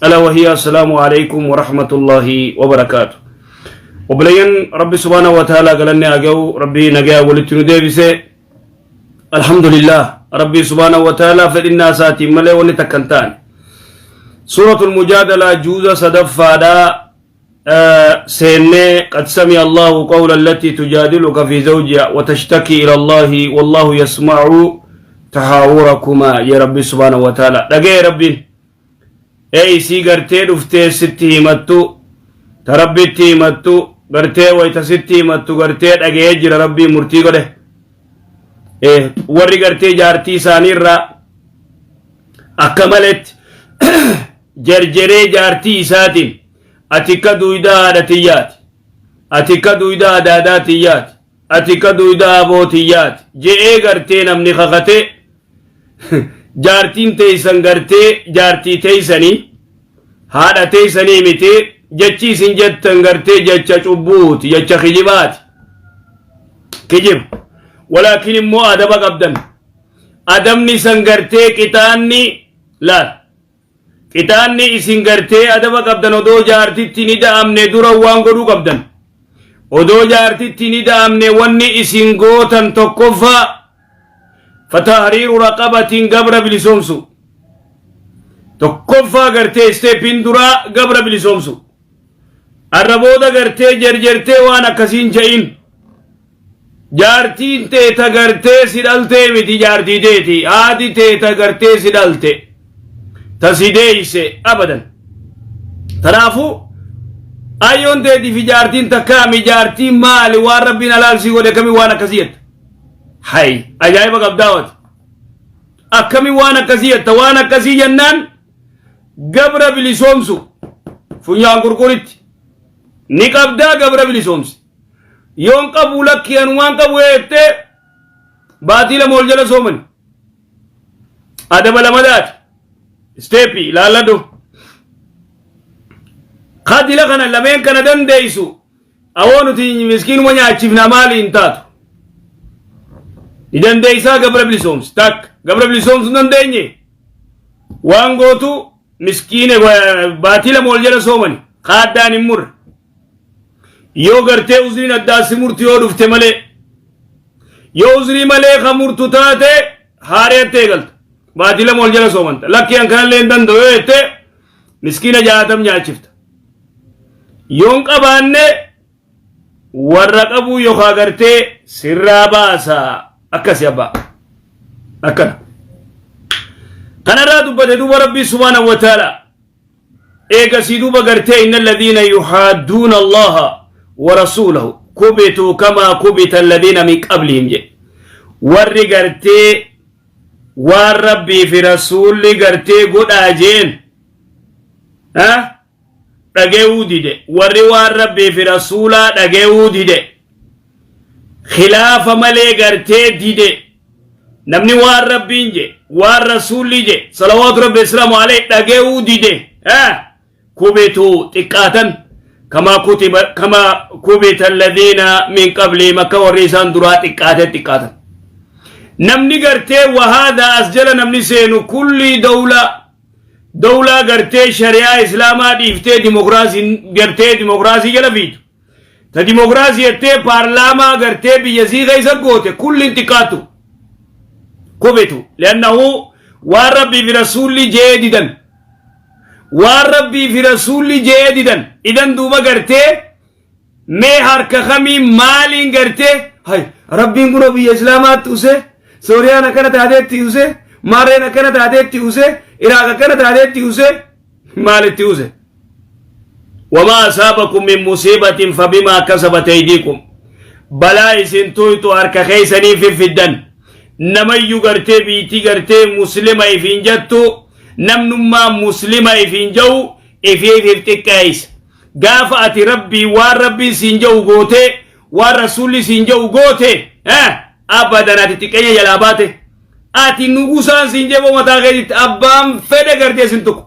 ألا وهي السلام عليكم ورحمة الله وبركاته. Obboleeyyan Rabbi subhaanahu wa ta'ala galanni haa ga'u. Rabbii nagaa walitti nu deebise. Alhamdulillah, Rabbi subhaanahu wa ta'ala fedhinnaa isaatiin malee wanni takka hin taane. Suuratul Mujaadalaa juuza sadaffaadhaa seennee, qad sami'a Allahu qawla allatii tujaadiluka fi zawjiha wa tashtaki ila Allahi wallahu yasma'u tahaawurakumaa jee Rabbi subhaanahu wa ta'ala. Dhaga'e Rabbiin. Ee isii gartee dhuftee sitti himattu, ta Rabbitti himattu, gartee wayta sitti himattu gartee dhaga'ee jira Rabbiin murtii godhe. Ee warri gartee jaartii isaanii irraa akka maletti jerjeree jaartii isaatiin, ati akka duuydaa haadha tiyyaati, ati akka duuydaa adaadaa tiyyaati, ati akka duuydaa aboo tiyyaati je'ee gartee namni kakatee, jaartiin teeysan gartee jaartii teeysanii, haadha teeysanii miti, jechi isin jettan gartee jecha cubbuuti, jecha kijibaati, kijiba. Walaakin immoo adaba qabdan. Adabni san gartee qixaanni laal, qixaanni isin gartee adaba qabdan, odoo jaartitti ni da'amne dura waan godhuu qabdan, odoo jaartitti ni da'amne wanni isin gootan, tokkoffaa fatahriiru raqabatiin, gabra bilisoomsu. Tokkoffaa gartee step-iin duraa gabra bilisoomsu. Arra booda gartee jerjertee waan akkasiin je'in. Jaartiin teeta gartee si dhaltee miti, jaartii teeti, haati teeta gartee si dhalte, ta si deeyse abadan. Kanaafuu ayyoon teetii fi jaartiin takkaami. Jaartiin maali? Waan Rabbiin alaalsii godhe akkamii waan akkasii jetta? Hay, ajaa'iba qabdaawati! Akkamii waan akkasii jetta? Waan akkasii jennaan gabra bilisoomsu. Funyaan qurquritti ni qabdaa, gabra bilisoomsi. Yoon qabu, lakki, anumaan qabu jettee, baatii 2 ol jala soomani. Adaba lamadaati. Step-ii ilaalladhu. Kadila kana lameen kana dandeeysu, awoo nuti miskiinuma nyaachifna, maali hin taatu. Ni dandeeysaa, gabra bilisoomsi. Takka gabra bilisoomsuu hin dandeenye, waan gootu miskiine baatii 2 ol jala soomani, kaaddaan hin murre. Yoo gartee uzriin addaa si murtu yoo dhufte malee, yoo uzrii malee ka murtu taate, haariyatti eegalta, baatii 2 ol jala soomanta. Lakki, an kanallee hin danda'u yoo jette, miskiina 60 nyaachifta. Yoon qabaanne, warra qabuu yookaa gartee sirraa baasa. Akkasi abbaa, akkana kanarraa dubbate. Duuba Rabbii subhaanahu wa ta'ala eegasii duuba gartee, inna alladhiina yuhaadduuna Allaha wa rasuulahu kubituu kamaa kubita alladhiina min qablihim jedhe. Warri gartee waan Rabbii fi rasuulli gartee godhaa jeen dhagayuu dide, warri waan Rabbii fi rasuulaa dhagayuu dide, khilaafa malee gartee dide, namni waan Rabbiin je, waan rasuulli je salawaatu Rabbi islaamu alayhi dhagayuu dide, kubituu, xiqqaatan, kama kutiba kama kubita alladhiina min qablihim, akka warri isaan duraa xiqqaate xiqqaatan. Namni gartee wahaadaa as jala namni seenu kulli dawlaa, dawlaa gartee shari'aa islaamaa dhiiftee dimokiraasii gartee dimokiraasii jala fiitu, ta dimokiraasii jettee paarlaamaa gartee biyya sii keessa goote, kulliin xiqqaatu, kubitu, li'annahu waan Rabbii fi rasuulli jee didan, waan Rabbii fi rasuulli jee didan. Idan duuba gartee mee harka kamii maaliin gartee, hay, Rabbiin kunoo biyya islaamaatti use, Sooriyaan akkana taateetti use, maarreen akkana taateetti use, Iraaq akkana taateetti use, maalitti use? Wamaa asaabakum min musiibatin fabimaa kasabat aydiikum. Balaa isin tuytu harka keessanii fiffiddan. Namayyuu gartee biitii gartee muslima ifiin jettu, namnummaa muslima ifiin jedhu ifiif xiqqeessa. Gaafa ati Rabbii waan Rabbiin siin jedhu gootee, waan rasuulli siin jedhu goote, abadan ati xiqqeenya jalaa baate. Ati nugusaan siin jedhu mataa keetitti abbaan fedhe gartee sin tuqu.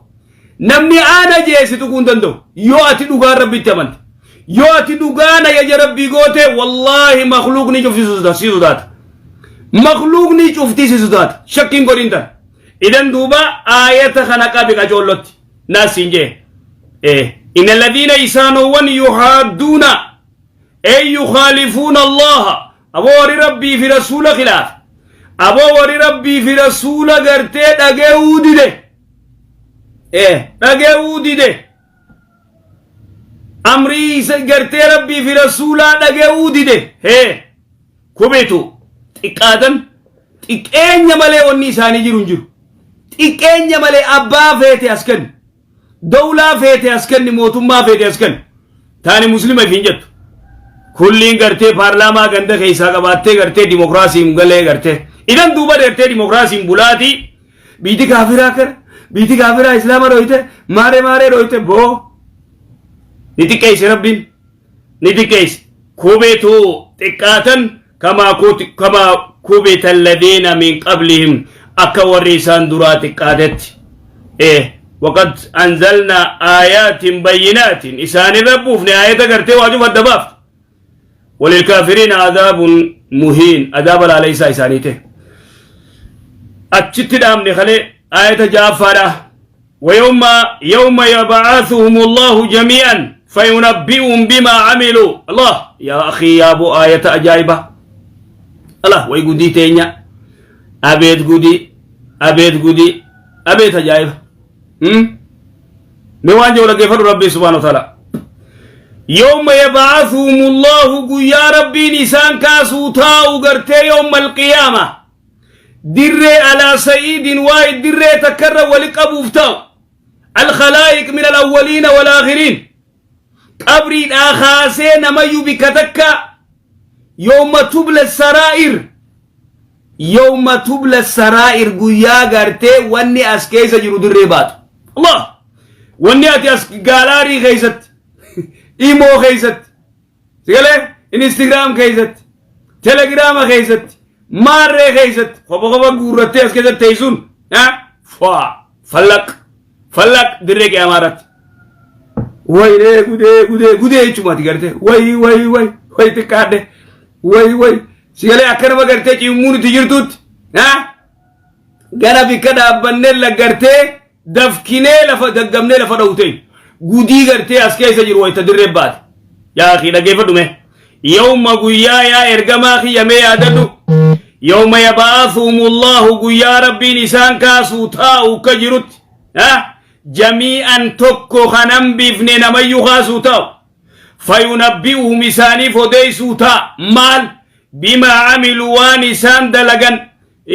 Namni aana jee si tuquu hin danda'u. Yoo ati dhugaan Rabbitti amante. Yoo ati dhugaan ajaja Rabbii goote, wallaahi makluuqni cufti si sodaata. Makluuqni cufti si sodaata. Shakkiin godhin tan. Idan duuba aayata kana qabi qacoollotti. Naas siin jee. Inna alladhiina isaanowwan yuhaadduuna ey yukhaalifuuna Allaha aboo warri Rabbii fi Rasuula khilaaf aboo warri Rabbii fi Rasuula gartee dhage'uu dide dhage'uu dide amrii isa gartee Rabbii fi Rasuulaa dhage'uu dide hee kubitu xiqqaatan xiqqeenya malee wanni isaanii jiru hin jiru xiqqeenya malee abbaa feete as kenni dawlaa feete as kenni mootummaa feete as kenni taani muslima ifiin jettu kulliin gartee paarlaamaa ganda keessaa qabaattee gartee dimokiraasiin galee gartee idan duuba gartee dimokiraasiin bulaatii biiti kaafiraa kana biiti kaafiraa islaama dhoyte maaree maaree dhoyte boo ni xiqqeesse rabbiin ni xiqqeesse kubitu xiqqaatan kamaa kubita alladhiina min qablihim akka warri isaan duraa xiqqaatetti waqad anzalna aayaatin bayyinaatin isaan irra buufne aayata gartee waa cufa adda baafte walilkaafiriina adaabun muhiin adaaba laaleysaa isaanii ta'e achitti dhaabne kalee aayata ja'affaadha ويوم يوم يبعثهم الله جميعا فينبئهم بما عملوا. الله يا أخي يا أبو آية أجايبة الله ويقودي تينيا أبيت قودي أبيت قودي أبيت أجايبة ميوان جولا كيف ربي سبحانه وتعالى يوم يبعثهم الله يا ربي نسان كاسو تاو قرتي يوم القيامة دري على سيد واحد دري تكرر ولقبو فتاو الخلائق من الأولين والآخرين قبري آخاسين ما يبكتك يوم تبلى السرائر يوم تبلى السرائر قيا قرتي واني أسكيس جرو دري بات الله واني أتي أسك غالاري خيست إيمو خيست سيقالي إنستغرام خيست تلغرام خيست maarree keessatti kopha kopha guurrattee as keessatti teessuun faa fallaq fallaq dirree qiyaamaa irratti waynee gudee gudee gudee jechumaati gartee way way way way xiqqaadhe way way sigalee akka nama gartee cimmuun itti jirtutti gara bikka dhaabbannee laggartee dafkinee lafa daggamnee lafa dhowte gudii gartee as keessa jiru wayta dirree baate yaa akii dhaggeeffadhu mee yawma guyyaa yaa ergamaa kiyya mee yaadadhu yawma yab'athuhumullahu guyyaa rabbiin isaan kaasuu taa'u ka jirutti jamii'an tokko kan hambifne namayyuu kaasuu taa'u fayunabbi'uhum isaaniif odeessuu ta'a maal bimaa amilu waan isaan dalagan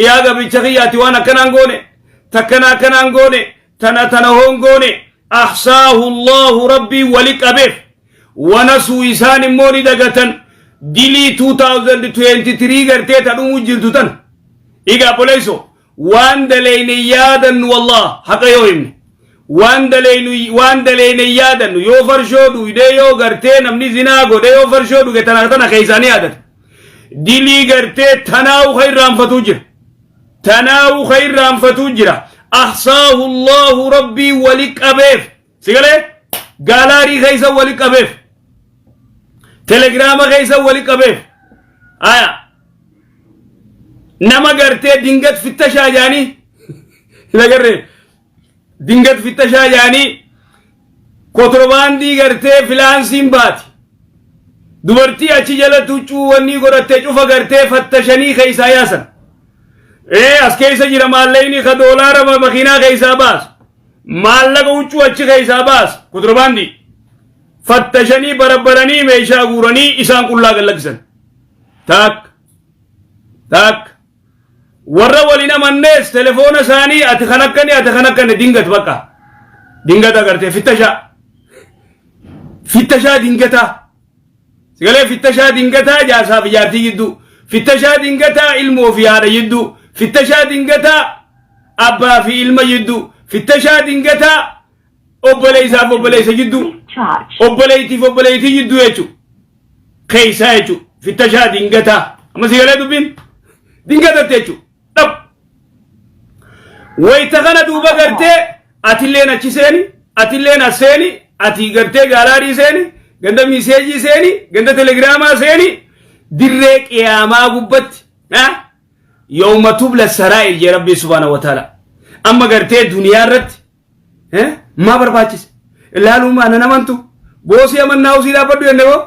yaa gabricha kiyyaati waan akkanaan goone takkana akkanaan goone tana tana hoon goone ahsaahu allahu rabbii wali qabeef wanasuu isaan immoo ni dagatan dilii 2023 gartee ta dhumuu jirtu tan egaa obboleesso waan daleyne yaadannu wallah haqa yoo himne waan daleynu waan daleyne yaadannu yoo farshoo dhuyde yoo gartee namni zinaa godhe yoo farshoo dhuge tana tana keessaa ni yaadata dilii gartee tanaa'u ka irraanfatuu jira tanaa'u ka irraanfatuu jira ahsaahu allahu rabbii wali qabeef sigalee gallery keessa wali qabeef telegiraama keessa wali qabeef aya nama gartee dingat fittashaa jaanii hin agarree dingat fittashaa jaanii kotorbaandii gartee filaansiin baati dubartii achi jalatti huccuu wanni godhattee cufa gartee fattashanii keessaa yaasan ee as keessa jira maallaqni ka doolaara makiinaa keessaa baasu maallaqa huccuu achi keessaa baasu kotorbaandii fattashanii barabbaranii meeshaa guuranii isaan qullaa gallakkisan taak taak warra waliin amannees telefoona isaanii ati kan akkani ati kan akkani dingat bakka dingata gartee fittashaa fittashaa dingataa sigalee fittashaa dingataa jaarsaa fi jaartii gidduu fittashaa dingataa ilmoo fi haadha gidduu fittashaa dingataa abbaa fi ilma gidduu fittashaa dingataa obboleessaaf obboleessa gidduu Charge. obboleettiif obboleettii gidduu jechuudha keessaa jechuudha fittashaa dingataa amma sigalee dubbiin dingatatti jechuudha dhab wayita kana duuba gartee atilleen achi seeni atilleen as seeni ati gartee gallery seeni ganda message seeni ganda telegiraamaa seeni dirree qiyaamaa gubbatti yawma tubla saraa'ir jee rabbii subhaanahu wa ta'ala amma gartee duniyaa irratti Maa barbaachise? Ilaaluu maa nan amantu? Boosii amannaa usii dhaabbadhu jenne boo.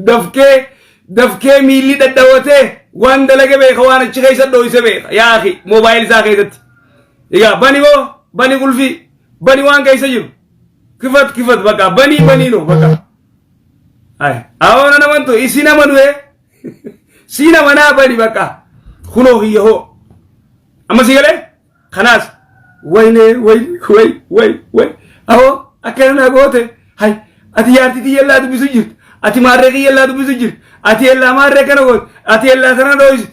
Dafkee dafkee miilli dhadhawatee waan dalage beeka waan achi keessa dhooyse beeka. Yaa akhi moobaayil isaa keessatti. Egaa bani boo bani qulfii bani waan keessa jiru. Kifat kifat bakka banii banii no bakka. Ay awoo nan amantu isin amanu ee. Siin amanaa bani bakka. Kunoo kiyya hoo. Amma si galee? Kanaas wayne way way way way awoo akkana naa goote hay ati jaartii tiyya illaa dubbisu jirtu ati maarree kiyya illaa dubbisu jirtu ati ellaa maarree kana goote ati ellaa tana dhooysitu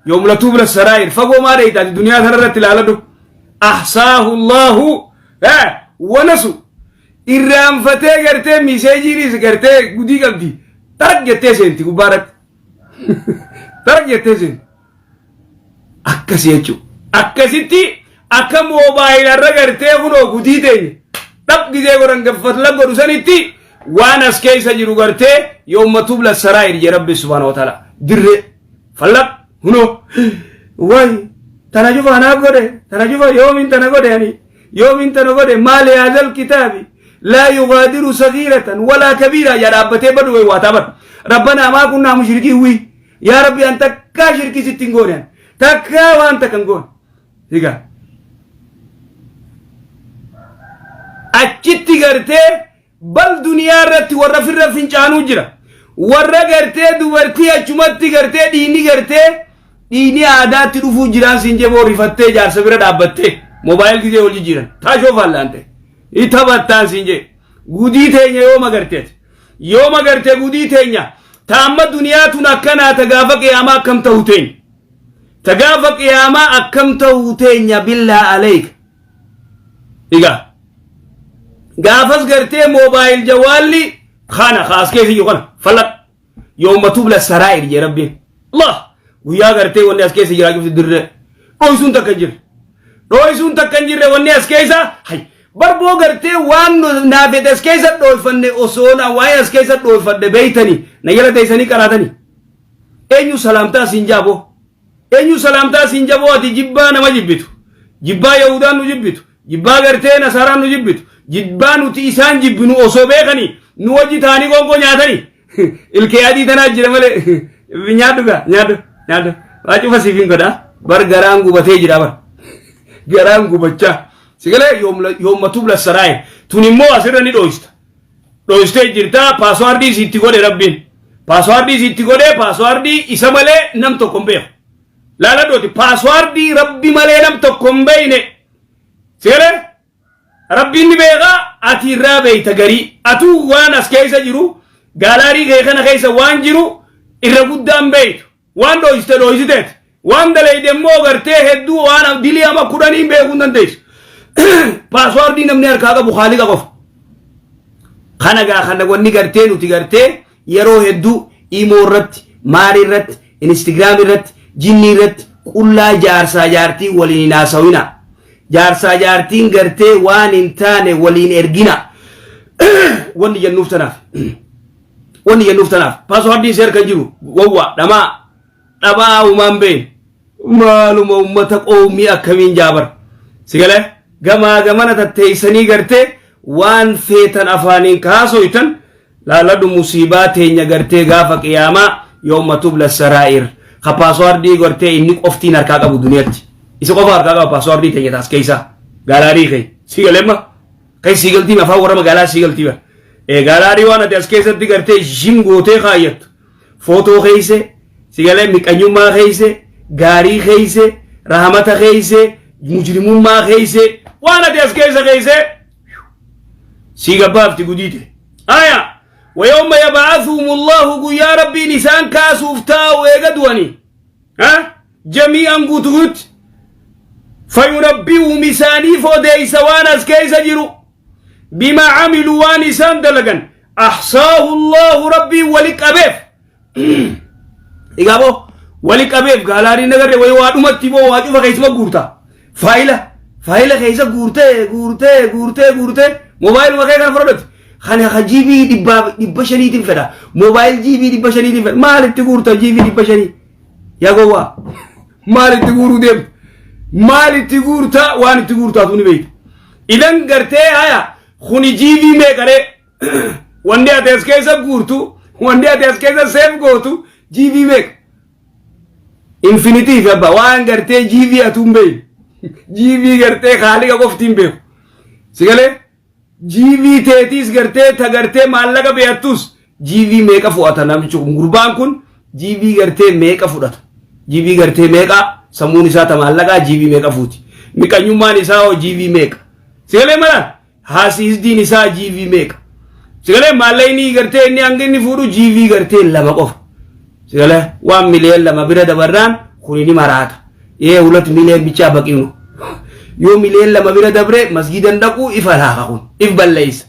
yoom latuu bira saraayir fagoo maa dheeyta ati duniyaa tana irratti ilaaladhu ahsaahu allahu wanasu irraanfatee gartee miseejiinis gartee gudii qabdi tarak jettee seenti gubbaa irratti tarak jettee seenti Akkasi jechuudha. Akkasitti akka moobaayilarra gartee kunoo gudii teenya dhab gizee godhan gaffatla godhu sanitti waan as keessa jiru gartee yoomma tubla saraayir jee rabbi subhaanahu wa ta'ala dirree fallaq hunoo way tana cufa anaa godhe tana cufa yoomin tana godhe ani yoomin tana godhe maali haadhal kitaabi laa yugaadiru sagiiratan walaa kabiira yaa dhaabbatee badu way waataa badu rabbanaa maa kunnaa mushrikii wii Yaa Rabbi an takkaa shirkii sitti hin goone an takkaa waan takka hin goone. Egaa achitti gartee bal duniyaa irratti warra firra fincaanuu jira. Warra gartee dubartii achumatti gartee dhiini gartee dhiini aadaatti dhufuu jiraan siin jeboo rifattee jaarsa bira dhaabbattee moobaayil gizee wal jijjiiran taashoo faallaante taphattaan siin jee gudii teenya yoo magarteeti. Yooma garte gudii teenya ta amma duniyaa tun akkanaa ta gaafa qiyaamaa akkam ta'u teenya. Ta gaafa qiyaamaa akkam ta'u teenya billaa aleyka. Egaa gaafas gartee moobaayil jawaalli kana kaas keessa jiru kana falaq yooma tubla saraa'ir jee rabbiin. Allah guyyaa gartee wanni as keessa jiraa cufti dirree dhoysuun takka hin jirre. Dhooysuun takka hin jirre wanni as keessa hay barboo gartee waan naa fedhe as keessa dhooyfanne osoo na waa'ee as keessa dhooyfadhe beeytanii na jala teessanii qaraatanii. Eenyu salaamtaa siin jaaboo? Eenyu salaamtaa siin jaboo ati jibbaa nama jibbitu? Jibbaa Yahudaan nu jibbitu? Jibbaa gartee Nasaaraan nu jibbitu? Jibbaa nuti isaan jibbinu osoo beekanii nu wajji taanii qoonqoo nyaatanii? Ilkee adii tanaa jira malee nyaadhu gaa nyaadhu nyaadhu waa cufa siif hin godha bar garaan gubatee jira bar garaan gubachaa si galee yoomma tubla saraaye tun immoo asirra ni dhooysta dhooystee jirta paaswaardii sitti godhe rabbiin paaswaardii sitti godhe paaswaardii isa malee nam tokko hin beeku laaladhooti paaswaardii rabbi malee nam tokko hin beekne si galee Rabbiin ni beeka ati irraa beeyta garii atuu waan as keessa jiru gaalaarii kee kana keessa waan jiru irra guddaan beeytu waan dhooyste dhooysiteet waan dalayde immoo gartee hedduu waan dilii ama kudhaniin beekuu hin dandeessu paaswaardii namni harkaa qabu haaliqa qofa kana gaa kana wanni gartee nuti gartee yeroo hedduu imoo irratti maari irratti instagram irratti jinnii irratti qullaa jaarsaa jaartii waliin hin haasawina Jaarsaa jaartiin gartee waan hin taane waliin ergina. Wanni jennuuf tanaaf. Wanni jennuuf tanaaf. Paaswaardiin seer kan jiru wawwaa dhamaa dhabaa uumaan beeyne. Maaluma uummata qoomii akkamiin jaabar. Si galee gamaa gamana tatteessanii gartee waan feetan afaaniin kaasoytan Laaladhu musiibaa teenya gartee gaafa qiyaamaa yawma tubla saraa'ir ka paaswaardii gartee inni qoftiin harkaa qabu duniyatti isa qofa harkaa qaba paaswaardii teenya taas keessa gaalaarii kee si galemma kan si galtii afaan warra magaalaa si galtii bara ee gaalaarii waan ati as keessatti gartee jim gootee kaayyattu footoo keesse si galee miqanyummaa keesse gaarii keesse rahamata keesse mujrimummaa keesse waan ati as keessa keesse sii gabbaafti gudiite aya wayawma yab'athuhum allahu guyyaa rabbiin isaan kaasuuf taa'u eega du'anii ha jamii'an guutuutti fayunabbi'uhum isaaniif odeeysa waan as keessa jiru bimaa camiluu waan isaan dalagan ahsaahu allahu rabbiin wali qabeef Egaa boo wali qabeef gaalaariin agarre wayii waa dhumatti boo waa cufa keessuma guurta. Faayila faayila keessa guurtee guurtee guurtee guurtee moobaayiluma kee kana fudhadhati. Kana ka GB dhibbaa dhibba shaniitiin fedha. Moobaayil GB 500tiin fedha. Maalitti guurta GB 500? Yaa gowwaa maalitti guuruu deemta? Maalitti guurta waan itti guurtaatu ni beekta. Idan gartee haya kuni GB meeqaree? Wanni ati as keessa guurtu, wanni ati as keessa save gootu GB meeqa? Infinity fi abba waan gartee GB atuun beeku. GB gartee haaliqa qofti hin beeku. Si galee? GB teetiis gartee ta gartee maallaqa beektus GB meeqa fudhata namichi kun? Gurbaan kun GB gartee meeqa fudhata? GB gartee meeqa? Sammuun isaa ta maallaqaa GB meeqa fuuti? Miqanyummaan isaa hoo GB meeqa? Si galee malaan? Haasiisdiin isaa GB meeqa? Si galee maallaqni gartee inni hanga inni fuudhu GB gartee 2 qofa. Si galee waan miliyoon 2 bira dabarraan kuni ni maraata. Ee hulat miliyoon bichaa baqiinu. Yoo miliyoon 2 bira dabre masgiidan dhaquu ifa laaka kun if balleessa.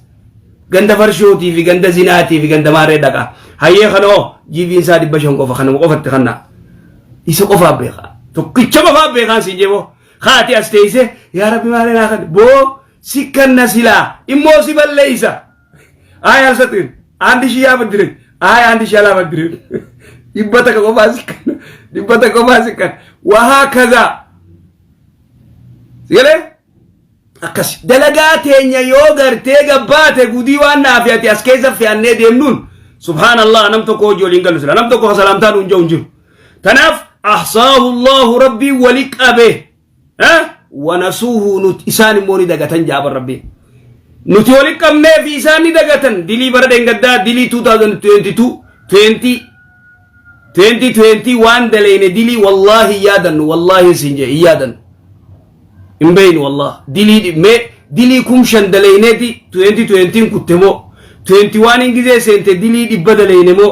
Ganda farshootii fi ganda zinaatii fi ganda maarree dhaqa. Hayyee kana hoo GB'n isaa 500 qofa, kanuma qofatti kannaa. Isa qofaa beeka. Tokkicha qofaa beekaan siin jeeboo. Haati as teessee yaa Rabbi maalee naa kan boo si kanna silaa immoo si balleessa. Ay alsatiin አንድ ሺህ ያበድረኝ፣ አይ 1000 አላበድርም። 100 qofaa si kanna, 100 qofaa si kanna. Wahaa kaza. Sigalee? Akkas dalagaa teenya yoo gartee gabbaate gudii waan naafi ati as keessa fe'annee deemnuun, subhaanallah, nam tokko hojii waliin galu sila nam tokko salaamtaa nuun jedhu hin jiru. Tanaaf ahsaahu Allahu, rabbii wali qabe, wanasuuhu, nuti isaan immoo ni dagatan jaaban. Rabbiin nuti wali qabnee fi isaan ni dagatan. Dilii bara dheengaddaa, dilii 2022, 20 2020 waan daleyne dilii wallaahi yaadannu, wallaahi sin jee hin yaadannu, hin beeynu wallah. Dilii mee dilii 5000 daleyneeti 2020 kutte moo 21 hin gizee seente dilii 100 daleyne moo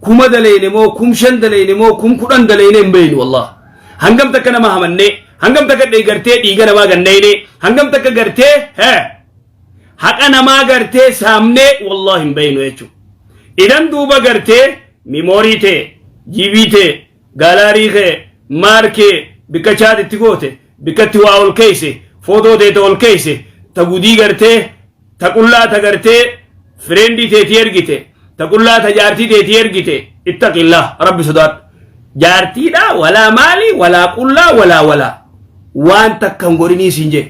1000 daleyne moo 5000 daleyne moo 10,000 daleyne hin beeynu wallah. Hangam takka nama hamannee, hangam takka gartee dhiiga namaa ganneyne, hangam takka gartee hee haqa namaa gartee saamnee wallahi hin beeynu jechuudha. Idan duuba gartee memory tee, GB tee, gallery kee, maarkee bikka chat itti goote, bikkatti waa ol keeyse, footoo teete ol keeyse, ta gudii gartee ta qullaa ta gartee friend teetii ergite, ta qullaa ta jaartii teetii ergite, ittaqillah, Rabbi sodaadhu. Jaartiidha walaa maali walaa qullaa walaa walaa waan takka hin godhinii siin jee.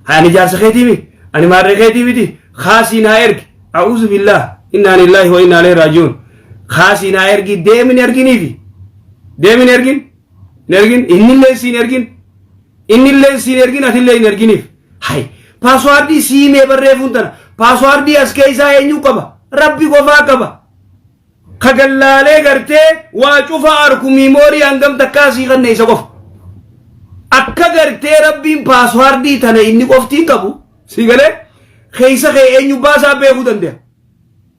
Ani jaarsa keetii miti, ani maarree keetii miti, kaasii naa ergi. A'uuzu billah, innaa lillahi wa innaa ilaihi raaji'uun. Kaasii naa ergi, deemin erginiifi. Deemin ergin, hin ergin, innillee siin ergin, innillee siin ergin, atillee hin erginiif. Hay, password siimee barreeffuun tana, password as keessaa eenyu qaba? Rabbi qofaa qaba. Kagallaalee gartee waa cufa arku memory hangam takkaa sii kanne isa qofa. Akka gartee Rabbiin password tana inni qoftiin qabu si galee keessa kee eenyu baasaa beekuu danda'a.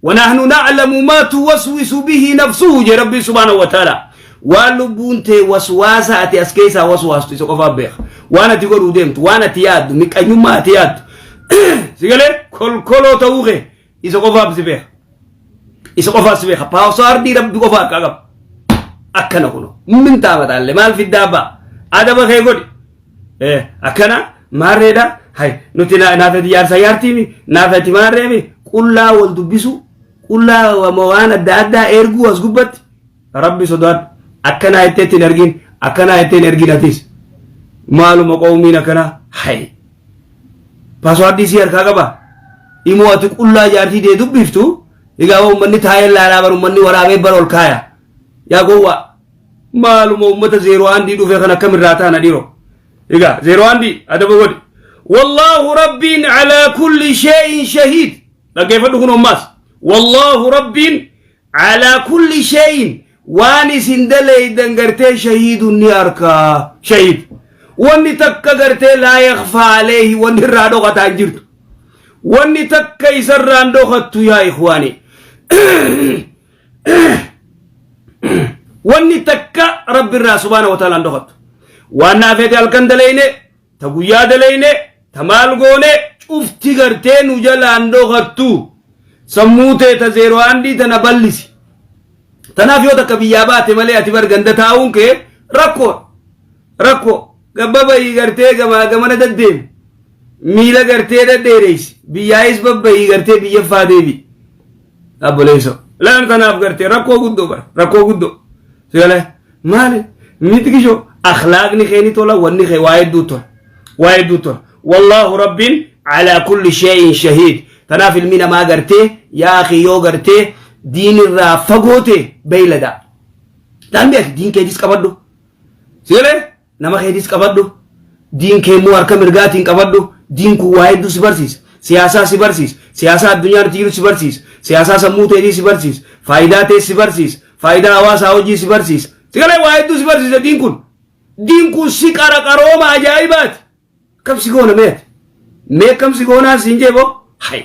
ونحن نعلم ما توسوس به نفسه جee Rabbi سبحانه وتعالى. Waan lubbuun tee waswaasa ati as keessaa waswaastu isa qofaa beeka. Waan ati godhuu deemtu, waan ati yaaddu, miqanyummaa ati yaaddu. Si galee kolkoloo ta'uu kee isa qofaaf si beeka. Isa qofaaf si beeka. Password Rabbi qofa akka qaba. Akkana kuno. Min taamataalle maal fiddaa abbaa? Adaba kee godhi. Akkana maarreedha. Hay nuti naafati jaarsa jaartiimi, naafati maarreemi, qullaa wal dubbisu, qullaa waan adda addaa erguu as gubbatti. Rabbi sodaadhu. Akkanaa jetteetti hin ergin, akkanaa jettee hin ergin atis. Maaluma qoomiin akkanaa? Hay password sii harkaa qaba. Imoo ati qullaa jaartii dee dubbiftu, egaa uummanni taa'ee laalaa bar, uummanni waraabee bar ol kaaya. Yaa gowwaa, maaluma uummata zeeroo handii dhufe kan akkamirraa taana dhiiroo? Egaa zeeroo handii adaba godhi. والله rabbiin على كل شيء شهيد. Dhaggeeffadhu kun ammaas. والله rabbiin على كل شيء, waan isin daleydan gartee شهيد ni arkaa, شهيد. Wanni takka gartee لا يخفى عليه, wanni irraa dhokataa hin jirtu. Wanni takka isarraan dhokattu yaa ikhwaani. Wanni takka Rabbi irraa سبحانه وتعالى hin dhokattu. Waan naafeete halkan daleyne, ta guyyaa daleyne, ta maal goone, cufti gartee nu jalaan dhokattu. Sammuu tee ta zeeroo handii tana ballisi. Tanaaf yoo takka biyyaa baate malee ati bar ganda taa'uun kee rakkoo rakkoo. Gabbabayii gartee gamaa gamana daddeemi. Miila gartee dhadheereysi. Biyyaayis babbayii gartee biyya faa deebi. Abboleesso. Laan tanaaf gartee rakkoo guddoo bara rakkoo guddoo. Sigalee maali miti kishoo akhlaaqni kee ni tola, wanni kee waa hedduu tola. Waa hedduu tola. والله rabbiin Alaa kulli shay'in shahiid. Tanaaf ilmi namaa gartee yaa akhi yoo gartee diin irraa fagoo ta'e beeylada. Dhaan beeki diin keetis qabadhu. Sigalee nama keetis qabadhu. Diin kee immoo harka mirgaatiin qabadhu. Diin kun waa hedduu si barsiisa. Siyaasaa si barsiisa. Siyaasaa addunyaa irratti jiru si barsiisa. Siyaasaa sammuu teetii si barsiisa. Faayidaa tee si barsiisa. Faayidaa hawaasaa hojii si barsiisa. Sigalee waa hedduu si barsiisa diin kun. Diin kun si qara qarooma ajaa'ibaati. Akkam si goona mee ati? Mee akkam si goonaa siin jee boo? Hay.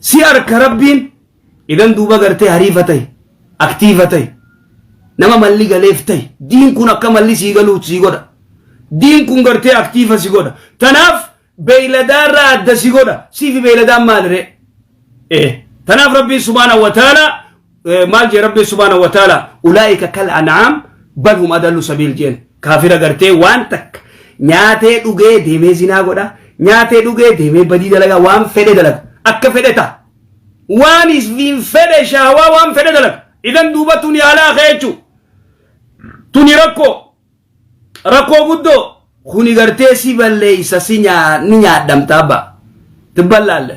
Si harka rabbiin idan duuba gartee hariifa ta'i. Aktiiva ta'i. Nama malli galeef ta'i. Diin kun akka malli sii galuut sii godha. Diin kun gartee aktiiva si godha. Tanaaf beeyladaarraa adda si godha. Siifi beeyladaan maali ree? Eh. Tanaaf rabbiin subhaanahu wa ta'ala maal jee rabbiin subhaanahu wa ta'ala ulaa'ika kal an'aam bal hum adallu sabiil jeen kaafira gartee waan takka nyaatee dhugee deemee zinaa godha nyaatee dhugee deemee badii dalaga waan fedhe dalaga akka fedhe ta'a waan isfiin fedhe shahawaa waan fedhe dalaga idan duuba tuni alaa kee jechuu tuni rakkoo rakkoo guddoo kuni gartee si balleeysa si nyaa ni nyaadhamta abba tibballaalle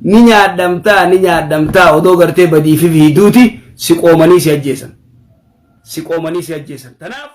ni nyaadhamtaa ni nyaadhamtaa odoo gartee badii fi fiiduuti si qoomanii si ajjeesan si qoomanii si ajjeesan tanaaf.